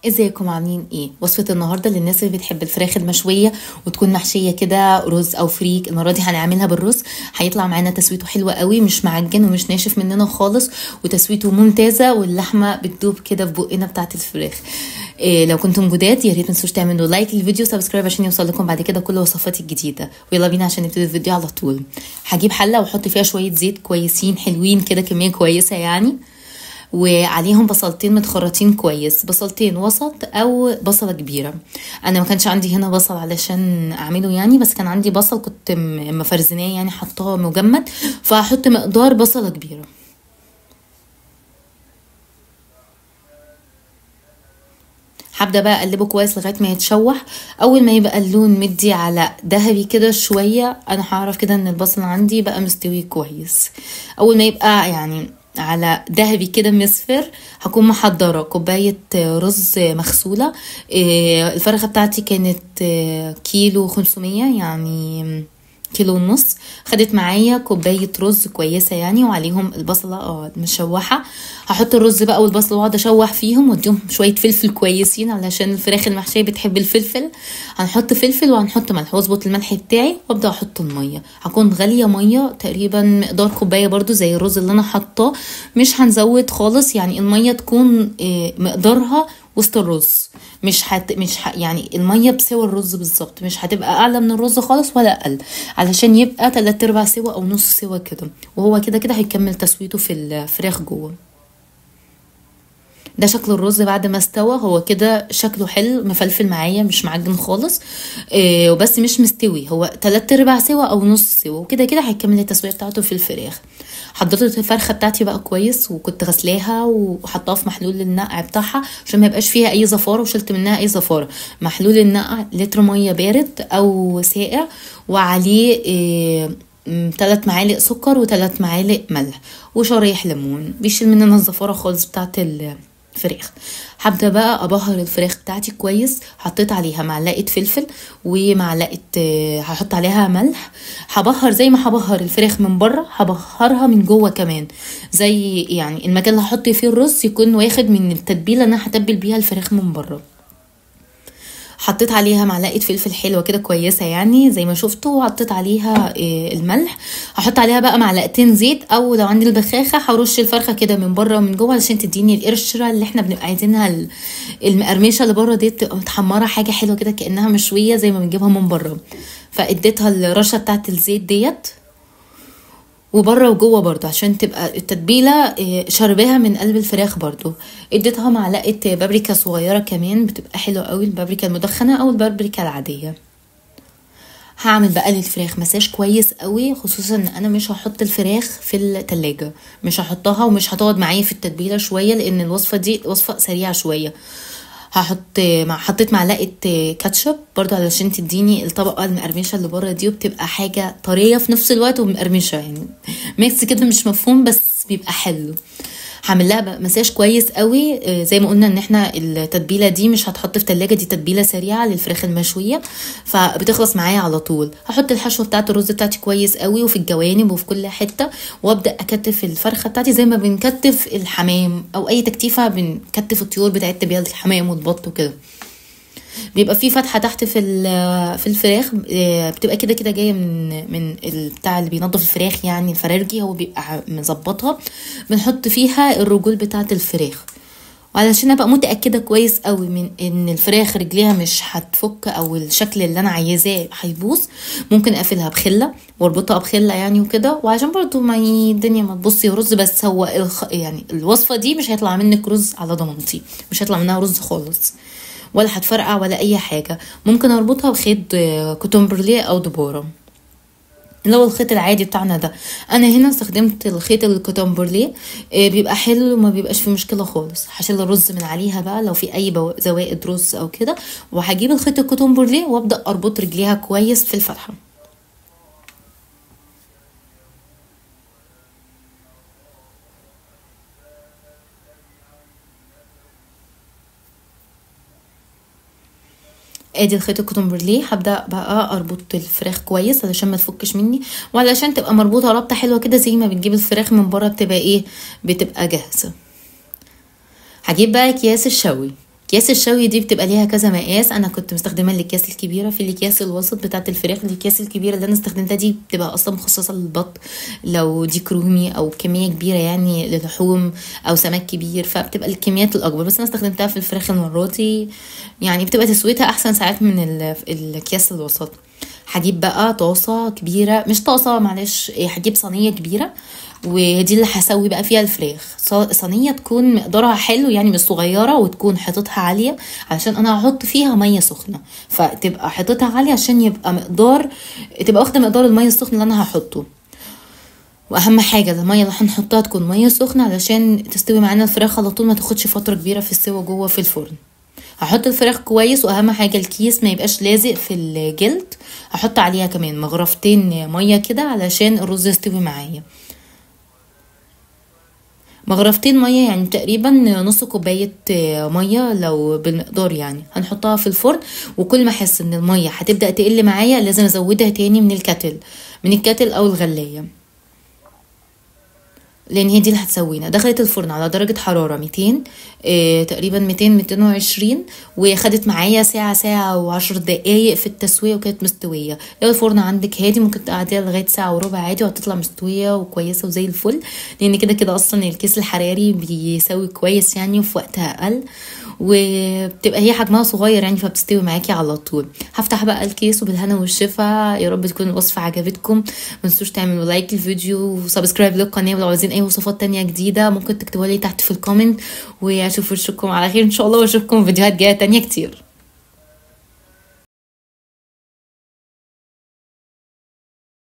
ازيكم عاملين ايه؟ وصفة النهاردة للناس اللي بتحب الفراخ المشوية وتكون محشية كده رز او فريك. المرة دي هنعملها بالرز، هيطلع معانا تسويته حلوة قوي، مش معجن ومش ناشف مننا خالص، وتسويته ممتازة، واللحمة بتدوب كده في بقنا بتاعة الفراخ. إيه لو كنتم جداد يا ريت متنسوش تعملوا like للفيديو و subscribe عشان يوصل لكم بعد كده كل وصفاتي الجديدة. ويلا بينا عشان نبتدي الفيديو على طول. هجيب حلة واحط فيها شوية زيت كويسين حلوين كده، كمية كويسة يعني، وعليهم بصلتين متخرطين كويس، بصلتين وسط او بصله كبيرة. انا ما كانش عندي هنا بصل علشان اعمله يعني، بس كان عندي بصل كنت مفرزناه يعني، حطاه مجمد، فهحط مقدار بصله كبيرة. هبدا بقى اقلبه كويس لغاية ما يتشوح. اول ما يبقى اللون مدي على ذهبي كده شوية، انا هعرف كده ان البصل عندي بقى مستوي كويس. اول ما يبقى يعني على ذهبي كده مصفر، هكون محضرة كوباية رز مغسوله. الفرخه بتاعتي كانت 1.5 كيلو، يعني 1.5 كيلو. خدت معايا كوباية رز كويسة يعني، وعليهم البصله المشوحه. هحط الرز بقى والبصله واقعد اشوح فيهم، واديهم شوية فلفل كويسين علشان الفراخ المحشيه بتحب الفلفل. هنحط فلفل وهنحط ملح، واظبط الملح بتاعي وابدا احط المية. هكون غالية مية تقريبا مقدار كوباية برده زي الرز اللي انا حطاه، مش هنزود خالص يعني، المية تكون مقدارها وسط الرز، مش هت مش ح... يعني المية بسوى الرز بالظبط، مش هتبقى اعلى من الرز خالص ولا اقل، علشان يبقى 3/4 سوا او نص سوا كده، وهو كده كده هيكمل تسويته في الفراخ جوه. ده شكل الرز بعد ما استوى، هو كده شكله حلو مفلفل معايا، مش معجن خالص، وبس مش مستوي، هو 3/4 سوا او نص سوا، وكده كده هيكمل التسوية بتاعته في الفراخ. حضرت الفرخه بتاعتي بقى كويس، وكنت غسلاها وحطاها في محلول النقع بتاعها عشان ما يبقاش فيها اي زفاره، وشلت منها اي زفاره. محلول النقع لتر مية بارد او ساقع، وعليه 3 معالق سكر و3 معالق ملح وشرايح ليمون، بيشيل مننا الزفاره خالص بتاعت الفراخ. هبدا بقى ابهر الفراخ بتاعتي كويس. حطيت عليها معلقه فلفل ومعلقة، هحط عليها ملح. هبهر زي ما هبهر الفراخ من بره هبهرها من جوه كمان، زي يعني المكان اللي هحط فيه الرز يكون واخد من التتبيله اللي انا هتبل بيها الفراخ من بره. حطيت عليها معلقه فلفل حلوة كده كويسة يعني زي ما شفتوا، وحطيت عليها الملح. هحط عليها بقى معلقتين زيت، او لو عندي البخاخه هرش الفرخه كده من بره ومن جوه علشان تديني القرشره اللي احنا بنبقى عايزينها، المقرمشه اللي بره دي بتبقى متحمره حاجة حلوة كده كانها مشوية زي ما بنجيبها من بره. فاديتها الرشه بتاعت الزيت ديت، وبره وجوه برضو عشان تبقى التتبيله شرباها من قلب الفراخ. برضو اديتها معلقه بابريكا صغيرة كمان، بتبقى حلوة قوي البابريكا المدخنه او البابريكا العادية. هعمل بقى للفراخ مساج كويس قوي، خصوصا ان انا مش هحط الفراخ في التلاجة، مش هحطها ومش هتقعد معايا في التتبيله شوية، لان الوصفة دي وصفه سريعة شوية. حطيت معلقه كاتشب برضو علشان تديني الطبقة المقرمشه اللي بره دي، وبتبقى حاجة طرية في نفس الوقت ومقرمشه، يعني mix كده مش مفهوم بس بيبقى حلو. هعمل لها مساج كويس قوي. زي ما قلنا ان احنا التتبيله دي مش هتحط في تلاجة، دي تتبيله سريعة للفراخ المشويه، فبتخلص معايا على طول. هحط الحشوه بتاعه الرز بتاعتي كويس قوي، وفي الجوانب وفي كل حتة، وابدا اكتف الفرخه بتاعتي زي ما بنكتف الحمام او اي تكتيفه بنكتف الطيور بتاعتنا بيها، الحمام والبط وكده. بيبقى في فتحه تحت في الفراخ، بتبقى كده كده جاية من بتاع اللي بينظف الفراخ يعني الفرارجي، هو بيبقى مظبطها. بنحط فيها الرجول بتاعه الفراخ، وعلشان ابقى متاكدة كويس قوي من ان الفراخ رجليها مش هتفك او الشكل اللي انا عايزاه هيبوظ، ممكن اقفلها بخله واربطها بخله يعني وكده، وعشان برضو ما الدنيا ما تبصي رز. بس هو يعني الوصفة دي مش هيطلع منك رز على ضمانتي، مش هيطلع منها رز خالص ولا هتفرقع ولا اي حاجة. ممكن اربطها بخيط كوتون برليه او دبوره اللي هو الخيط العادي بتاعنا ده. انا هنا استخدمت الخيط الكوتون برليه، بيبقى حلو وما بيبقاش فيه مشكلة خالص. هشيل الرز من عليها بقى لو في اي زوائد رز او كده، وهجيب الخيط الكوتون برليه وابدا اربط رجليها كويس في الفتحة. ادي الخيط الكوتون برليه. هبدا بقى اربط الفراخ كويس علشان ما تفكش مني، وعلشان تبقى مربوطة رابطه حلوة كده زي ما بنجيب الفراخ من بره بتبقى ايه، بتبقى جاهزة. هجيب بقى اكياس الشوي. اكياس الشوي دي بتبقى ليها كذا مقاس، انا كنت مستخدمة الاكياس الكبيرة في الاكياس الوسط بتاعه الفراخ. الاكياس الكبيرة اللي انا استخدمتها دي بتبقى اصلا مخصصة للبط، لو ديك رومي او كمية كبيرة يعني للحوم او سمك كبير، فبتبقى الكميات الاكبر. بس انا استخدمتها في الفراخ المرة دي، يعني بتبقى تسويتها احسن ساعات من الاكياس الوسط. هجيب بقى طاسه كبيرة، مش طاسه معلش، هجيب صينية كبيرة، ودي اللي هسوي بقى فيها الفراخ. صينية تكون مقدارها حلو يعني، مش صغيرة، وتكون حيطتها عالية علشان انا هحط فيها مية سخنة، فتبقى حيطتها عالية عشان يبقى مقدار، تبقى واخده مقدار المية السخنة اللي انا هحطه. واهم حاجة المية اللي هنحطها تكون مية سخنة علشان تستوي معانا الفراخ على طول، ما تاخدش فترة كبيرة في السوا جوه في الفرن. هحط الفراخ كويس، واهم حاجة الكيس ما يبقاش لازق في الجلد. هحط عليها كمان مغرفتين مية كده علشان الرز يستوي معايا. مغرفتين مية يعني تقريبا نص كوباية مية لو بالمقدار يعني. هنحطها في الفرن، وكل ما احس ان المية هتبدا تقل معايا لازم ازودها تاني من الكتل، من الكتل او الغلايه، لان هي دي اللي هتسوينا. دخلت الفرن على درجة حرارة 200، تقريبا 200 220، وخدت معايا ساعة، ساعة و10 دقايق في التسوية، وكانت مستوية. لو الفرن عندك هادي ممكن تقعديها لغاية ساعة وربع عادي، وهتطلع مستوية وكويسة وزي الفل، لان كده كده اصلا الكيس الحراري بيسوي كويس يعني وفي وقتها اقل، وبتبقى هي حجمها صغير يعني، فبتستوي معاكي على طول. هفتح بقى الكيس وبالهنا والشفا. يا رب تكون الوصفة عجبتكم، ما تنسوش تعملوا like للفيديو و subscribe للقناة، ولو عايزين اي وصفات تانية جديدة ممكن تكتبوها لي تحت في ال comment. واشوف وشكم على خير ان شاء الله، واشوفكم فيديوهات جاية تانية كتير.